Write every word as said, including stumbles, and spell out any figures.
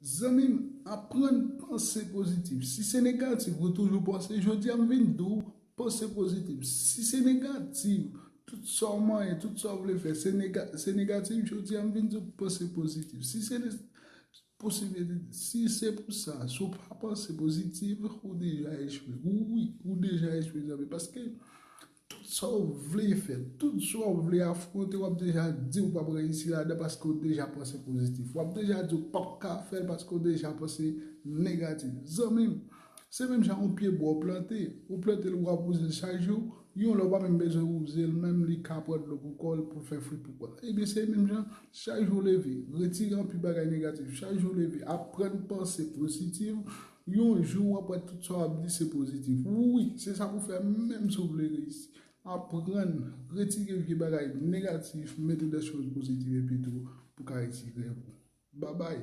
Zanmi m, aprann panse pozitif. Si se negatif, ou toujou panse, jodi a m vin di w, panse pozitif. Si se negatif, tout sa w manyen, tout sa w vle fè, se nega, se negatif, jodi a m vin di w, panse pozitif. Si se posibilite, si se pou sa, si w pa panse pozitif, ou deja echwe. Wi, ou deja echwe, zanmi. Paske tout sa w vle fè, tout sa w vle afwonte, w ap deja di w p ap reyisi ladan paske w deja panse pozitif. W ap deja di w p ap ka fè l paske w deja panse negatif. Zanmi m, se menm jan yon pye bwa w plante. Ou plante l, w ap wouze l chak jou. Yon lè w pa menm bezwen wouze l, menm li ka pran dlo pou kò l, pou fè fwi pou kò l. Ebyen, se menm jan, chak jou w leve, retire anpil bagay negatif. Chak jou w leve, aprann panse pozitif. Yon jou, w ap wè tout sa w ap di se pozitif. Wi, se sa pou fè menm si w vle reyisi. Aprann retire vye bagay negatif, mete de choz pozitif epi tou pou ka reyisi rèv ou. Babay.